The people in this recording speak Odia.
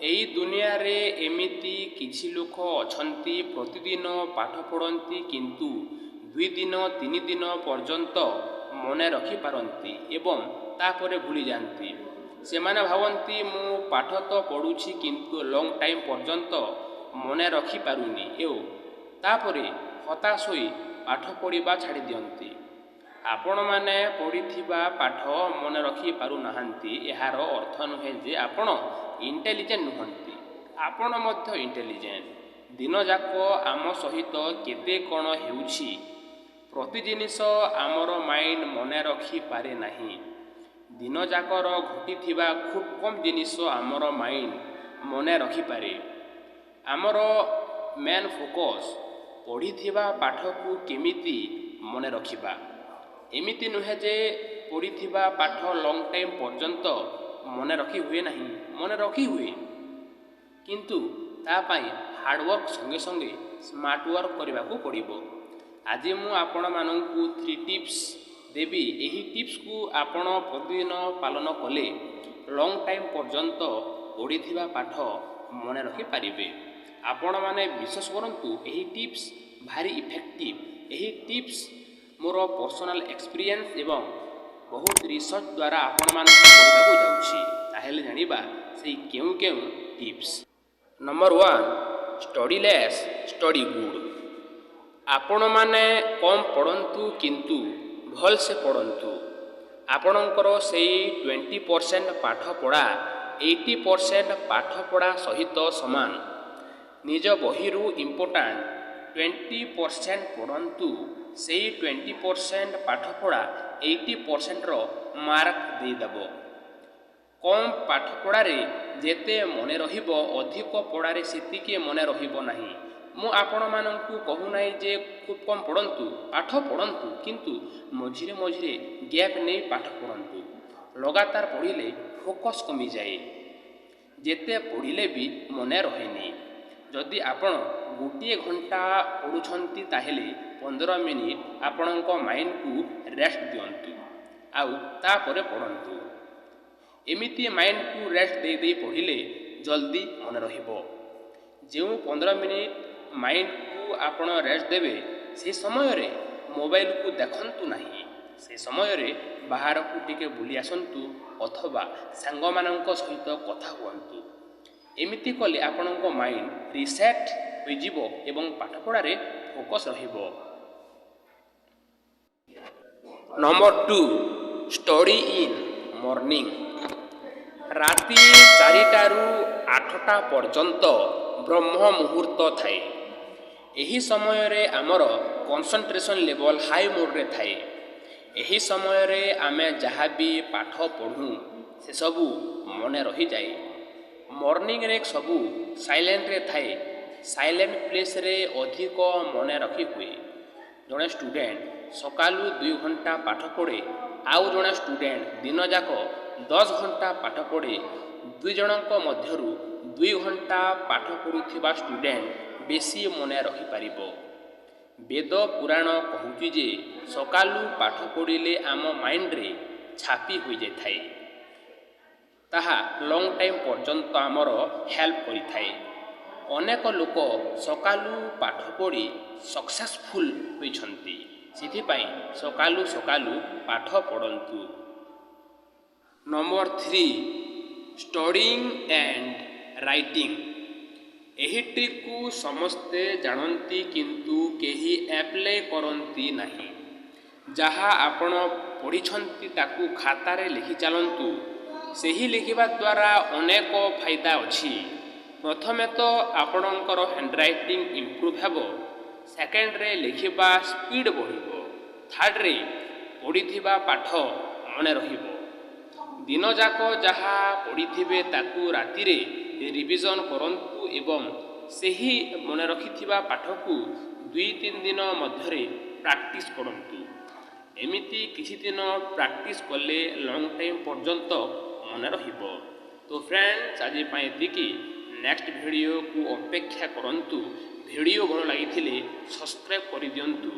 ଏଇ ଦୁନିଆରେ ଏମିତି କିଛି ଲୋକ ଅଛନ୍ତି, ପ୍ରତିଦିନ ପାଠ ପଢ଼ନ୍ତି, କିନ୍ତୁ 2 ଦିନ 3 ଦିନ ପର୍ଯ୍ୟନ୍ତ ମନେ ରଖିପାରନ୍ତି ଏବଂ ତାପରେ ଭୁଲିଯାଆନ୍ତି। ସେମାନେ ଭାବନ୍ତି, ମୁଁ ପାଠ ତ ପଢ଼ୁଛି, କିନ୍ତୁ ଲଙ୍ଗ୍ ଟାଇମ୍ ପର୍ଯ୍ୟନ୍ତ ମନେ ରଖିପାରୁନି ଓ ତାପରେ ହତାଶ ହୋଇ ପାଠ ପଢ଼ିବା ଛାଡ଼ିଦିଅନ୍ତି। ଆପଣମାନେ ପଢ଼ିଥିବା ପାଠ ମନେ ରଖିପାରୁନାହାନ୍ତି, ଏହାର ଅର୍ଥ ନୁହେଁ ଯେ ଆପଣ ଇଣ୍ଟେଲିଜେଣ୍ଟ ନୁହନ୍ତି। ଆପଣ ମଧ୍ୟ ଇଣ୍ଟେଲିଜେଣ୍ଟ। ଦିନଯାକ ଆମ ସହିତ କେତେ କ'ଣ ହେଉଛି, ପ୍ରତି ଜିନିଷ ଆମର ମାଇଣ୍ଡ ମନେ ରଖିପାରେ ନାହିଁ। ଦିନଯାକର ଘଟିଥିବା ଖୁବ୍ କମ୍ ଜିନିଷ ଆମର ମାଇଣ୍ଡ ମନେ ରଖିପାରେ। ଆମର ମେନ୍ ଫୋକସ୍ ପଢ଼ିଥିବା ପାଠକୁ କେମିତି ମନେ ରଖିବା। ଏମିତି ନୁହେଁ ଯେ ପଢ଼ିଥିବା ପାଠ ଲଙ୍ଗ୍ ଟାଇମ୍ ପର୍ଯ୍ୟନ୍ତ ମନେ ରଖି ହୁଏ ନାହିଁ। ମନେ ରଖି ହୁଏ, କିନ୍ତୁ ତା ପାଇଁ ହାର୍ଡ଼ୱାର୍କ ସଙ୍ଗେ ସଙ୍ଗେ ସ୍ମାର୍ଟ ୱାର୍କ କରିବାକୁ ପଡ଼ିବ। ଆଜି ମୁଁ ଆପଣମାନଙ୍କୁ ଥ୍ରୀ ଟିପ୍ସ ଦେବି। ଏହି ଟିପ୍ସକୁ ଆପଣ ପ୍ରତିଦିନ ପାଳନ କଲେ ଲଙ୍ଗ୍ ଟାଇମ୍ ପର୍ଯ୍ୟନ୍ତ ପଢ଼ିଥିବା ପାଠ ମନେ ରଖିପାରିବେ। ଆପଣମାନେ ବିଶ୍ୱାସ କରନ୍ତୁ, ଏହି ଟିପ୍ସ ଭାରି ଇଫେକ୍ଟିଭ୍। ଏହି ଟିପ୍ସ ମୋର ପର୍ସନାଲ୍ ଏକ୍ସପିରିଏନ୍ସ ଏବଂ ବହୁତ ରିସର୍ଚ୍ଚ ଦ୍ୱାରା ଆପଣମାନଙ୍କୁ କହିବାକୁ ଯାଉଛି। ତାହେଲେ ଜାଣିବା ସେଇ କେଉଁ କେଉଁ tips. Number 1, study less, study good. ଆପଣମାନେ କମ୍ ପଢ଼ନ୍ତୁ, କିନ୍ତୁ ଭଲସେ ପଢ଼ନ୍ତୁ। ଆପଣଙ୍କର ସେଇ 20% ପାଠପଢ଼ା 80% ପାଠପଢ଼ା ସହିତ ସମାନ। ନିଜ ବହିରୁ ଇମ୍ପୋର୍ଟାଣ୍ଟ 20% ପଢ଼ନ୍ତୁ। ସେଇ 20% ପାଠପଢ଼ା 80%ର ମାର୍କ ଦେଇଦେବ। କମ୍ ପାଠପଢ଼ାରେ ଯେତେ ମନେ ରହିବ, ଅଧିକ ପଢ଼ାରେ ସେତିକି ମନେ ରହିବ ନାହିଁ। ମୁଁ ଆପଣମାନଙ୍କୁ କହୁନାହିଁ ଯେ ଖୁବ୍ କମ୍ ପଢ଼ନ୍ତୁ। ପାଠ ପଢ଼ନ୍ତୁ, କିନ୍ତୁ ମଝିରେ ମଝିରେ ଗ୍ୟାପ୍ ନେଇ ପାଠ ପଢ଼ନ୍ତୁ। ଲଗାତାର ପଢ଼ିଲେ ଫୋକସ୍ କମିଯାଏ, ଯେତେ ପଢ଼ିଲେ ବି ମନେ ରହେନି। ଯଦି ଆପଣ ଗୋଟିଏ ଘଣ୍ଟା ପଢ଼ୁଛନ୍ତି, ତାହେଲେ 15 ମିନିଟ୍ ଆପଣଙ୍କ ମାଇଣ୍ଡକୁ ରେଷ୍ଟ ଦିଅନ୍ତୁ ଆଉ ତାପରେ ପଢ଼ନ୍ତୁ। ଏମିତି ମାଇଣ୍ଡକୁ ରେଷ୍ଟ ଦେଇ ଦେଇ ପଢ଼ିଲେ ଜଲ୍ଦି ମନେ ରହିବ। ଯେଉଁ 15 ମିନିଟ୍ ମାଇଣ୍ଡକୁ ଆପଣ ରେଷ୍ଟ ଦେବେ, ସେ ସମୟରେ ମୋବାଇଲକୁ ଦେଖନ୍ତୁ ନାହିଁ। ସେ ସମୟରେ ବାହାରକୁ ଟିକେ ବୁଲି ଆସନ୍ତୁ ଅଥବା ସାଙ୍ଗମାନଙ୍କ ସହିତ କଥା ହୁଅନ୍ତୁ। ଏମିତି କଲେ ଆପଣଙ୍କ ମାଇଣ୍ଡ ରିସେଟ୍ ହୋଇଯିବ ଏବଂ ପାଠପଢ଼ାରେ ଫୋକସ୍ ରହିବ। Number 2, study in morning. ରାତି 4ଟାରୁ 8ଟା ପର୍ଯ୍ୟନ୍ତ ବ୍ରହ୍ମ ମୁହୂର୍ତ୍ତ ଥାଏ। ଏହି ସମୟରେ ଆମର କନସନ୍ଟ୍ରେସନ୍ ଲେଭଲ୍ ହାଇ ମୋଡ଼ରେ ଥାଏ। ଏହି ସମୟରେ ଆମେ ଯାହା ବି ପାଠ ପଢ଼ୁ, ସେସବୁ ମନେ ରହିଯାଏ। ମର୍ଣ୍ଣିଂରେ ସବୁ ସାଇଲେଣ୍ଟରେ ଥାଏ। ସାଇଲେଣ୍ଟ ପ୍ଲେସ୍ରେ ଅଧିକ ମନେ ରଖି ହୁଏ। ଜଣେ ଷ୍ଟୁଡେଣ୍ଟ ସକାଳୁ 2 ଘଣ୍ଟା ପାଠ ପଢ଼େ ଆଉ ଜଣେ ଷ୍ଟୁଡେଣ୍ଟ ଦିନଯାକ 10 ଘଣ୍ଟା ପାଠ ପଢ଼େ, ଦୁଇ ଜଣଙ୍କ ମଧ୍ୟରୁ 2 ଘଣ୍ଟା ପାଠ ପଢ଼ୁଥିବା ଷ୍ଟୁଡେଣ୍ଟ ବେଶୀ ମନେ ରଖିପାରିବ। ବେଦ ପୁରାଣ କହୁଛି ଯେ ସକାଳୁ ପାଠ ପଢ଼ିଲେ ଆମ ମାଇଣ୍ଡରେ ଛାପି ହୋଇଯାଇଥାଏ, ତାହା ଲଙ୍ଗ୍ ଟାଇମ୍ ପର୍ଯ୍ୟନ୍ତ ଆମର ହେଲ୍ପ କରିଥାଏ। ଅନେକ ଲୋକ ସକାଳୁ ପାଠ ପଢ଼ି ସକ୍ସେସଫୁଲ୍ ହୋଇଛନ୍ତି। ସେଥିପାଇଁ ସକାଳୁ ସକାଳୁ ପାଠ ପଢ଼ନ୍ତୁ। Number 3, studying and writing. ଏହି ଟ୍ରିକ୍କୁ ସମସ୍ତେ ଜାଣନ୍ତି, କିନ୍ତୁ କେହି ଆପ୍ଲାଏ କରନ୍ତି ନାହିଁ। ଯାହା ଆପଣ ପଢ଼ିଛନ୍ତି, ତାକୁ ଖାତାରେ ଲେଖି ଚାଲନ୍ତୁ। ସେହି ଲେଖିବା ଦ୍ୱାରା ଅନେକ ଫାଇଦା ଅଛି। ପ୍ରଥମେ ତ ଆପଣଙ୍କର ହ୍ୟାଣ୍ଡରାଇଟିଂ ଇମ୍ପ୍ରୁଭ୍ ହେବ। ସେକେଣ୍ଡରେ ଲେଖିବା ସ୍ପିଡ଼୍ ବଢ଼ିବ। ଥାର୍ଡ଼ରେ ପଢ଼ିଥିବା ପାଠ ମନେ ରହିବ। ଦିନଯାକ ଯାହା ପଢ଼ିଥିବେ, ତାକୁ ରାତିରେ ରିଭିଜନ୍ କରନ୍ତୁ ଏବଂ ସେହି ମନେ ରଖିଥିବା ପାଠକୁ 2-3 ଦିନ ମଧ୍ୟରେ ପ୍ରାକ୍ଟିସ୍ କରନ୍ତୁ। ଏମିତି କିଛି ଦିନ ପ୍ରାକ୍ଟିସ୍ କଲେ ଲଙ୍ଗ୍ ଟାଇମ୍ ପର୍ଯ୍ୟନ୍ତ ମନେ ରହିବ। ତ ଫ୍ରେଣ୍ଡସ୍, ଆଜି ପାଇଁ ଏତିକି। ନେକ୍ସଟ ଭିଡ଼ିଓକୁ ଅପେକ୍ଷା କରନ୍ତୁ। ଭିଡ଼ିଓ ଭଲ ଲାଗିଥିଲେ ସବସ୍କ୍ରାଇବ୍ କରିଦିଅନ୍ତୁ।